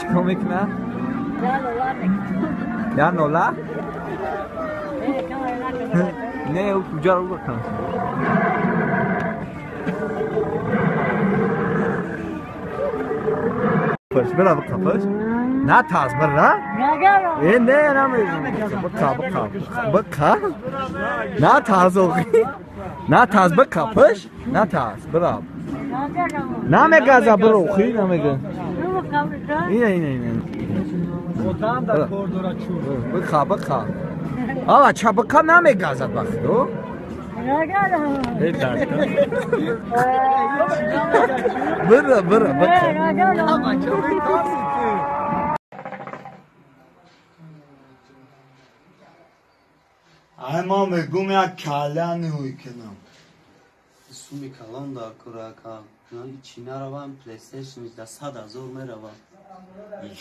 Чикор мекунад? Я нола? Не, ӯ куҷаро бикунад? Бира бикапаш. На тарс, бира. Э, не, намезанам. Бика, бика. Бика. На тарс, охи. На тарс, бикапаш. На тарс, бира. Намегаза, бира, охи, намега. Ина, ина, ина. Одам дар кор дорад чур. Бика, бика. Ала, ча бика намегазад бахто. Бира, бира, бика. Ай ма мегум як каляни мекунам. Суми калон дар курака. Чи наравам, PlayStation да 100,000 меравам.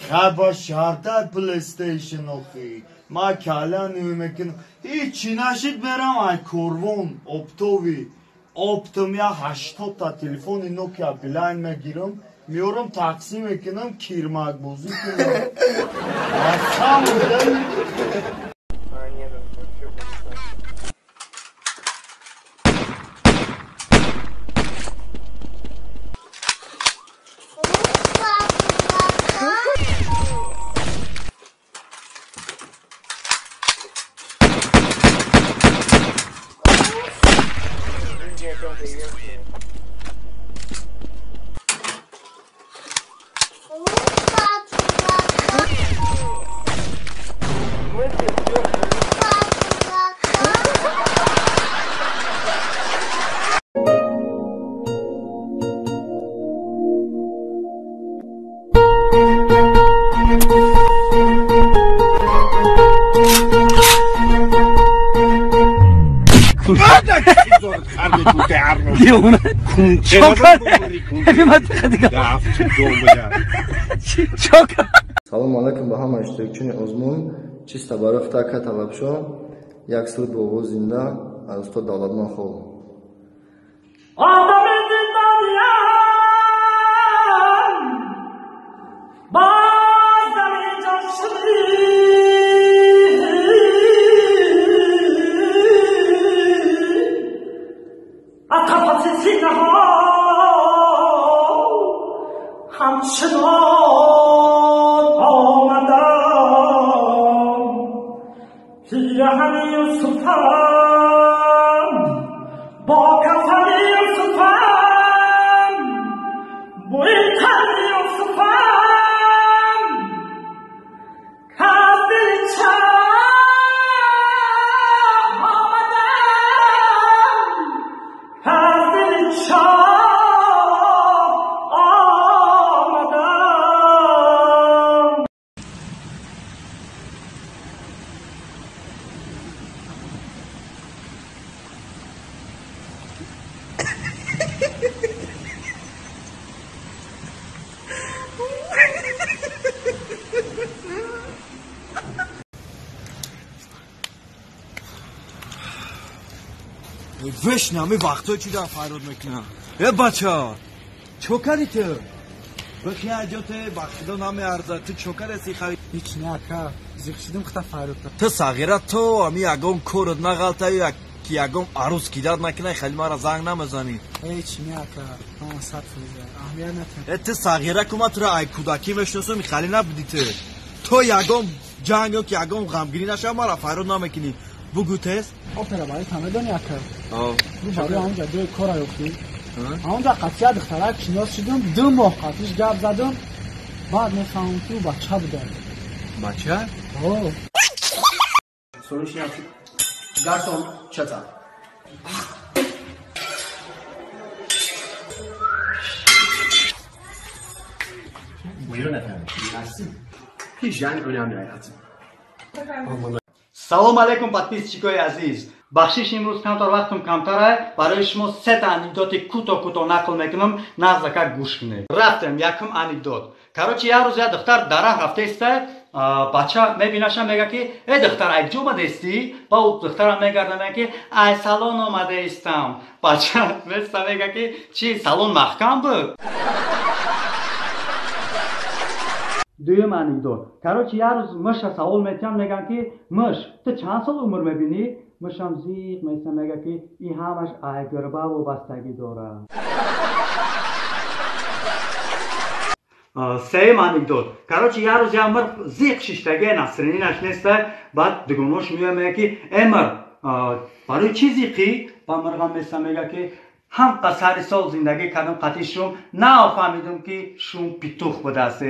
Хаба шарта PlayStation охи. Ма каляни мекунам. Ҳичи нашид берам ай корвон оптови. Оптом я 80 та телефони Nokia Beeline мегирам. Меорам тақсим мекунам, кирмакбозӣ кунам. Асам Салом алайкум ба ҳама иштирокчиёни озмун. Чиста барои така талабшо як суруд бо овози зинда аз устод Давлатман Хол. همچنان آمدم پیرهن یوسفم با کفن یوسفم بوی تن یوسفم که از دل چاه آمدم که از دل چاه Вешна, ми вақтҳои чӣ дар файрод мекунам. Э бача, чо кардӣ ту? Бихи аҷоте ба худо намеарзад. Ту чо кардеси хари? Ҳеч не ака, зиқ шидим хата файрод. Ту сағира ту ами ягон корот нағалтаи ки ягон арӯз кидат накунай, хеле мара занг намезанӣ. Ҳеч не ака, ҳама 100%. Аҳамият натиҳ. Э ту сағира ку ман туро ай кӯдакӣ мешиносам, хеле набудӣ ту. То ягон ҷанг ё ки ягон ғамгирӣ нашава, мара файрод намекунӣ. Бугӯ тез. Опера барои тамедони ака. Бу барои ҳамонҷа ҷои кора ёфтӣ. Ҳамонҷа қатъия духтарак шинос шудум, 2 моҳ қатъиш гап задум. Баъд мефаҳмам ки ӯ бача буда. Бача? О. Sorun şey yaptık. Garson çatal. Buyurun efendim. Mersi. Hijyen önemli hayatım. Салом алейкум, подписчикои азиз. Бахшиш, имрӯз камтар вақтум камтара, барои шумо сета анекдоти кӯтоҳ-кӯтоҳ нақл мекунам, нағзака гӯш кунед. Рафтем, якум анекдот. Короче, як рӯз як духтар дар раҳ рафтаиста, бача мебинаша, мега ки э духтар, ай куҷо омадаистӣ? Ба ӯ духтарам мегарда, мега ки ай салон омадаистам. Бача места, мега ки чи салон маҳкам буд? Дуюм анекдот. Короче, як рӯз мыша савол метиҳанд, мегӯянд ки мыш, ту чанд сол умр мебинӣ? Мышам зиқ меса, мега ки ин ҳамаш ай гурба вобастагӣ дорад. Сеюм анекдот. Короче, як рӯз як мирғ зиқ шиштагӣ, насрининаш неста. Баъд дугонош меояд, мега ки э мирғ, барои чӣ зиқӣ? Ба мирғам меса, мега ки ҳам сари сол зиндагӣ кардам қатъи шум, нафаҳмидум ки шум питух будааст.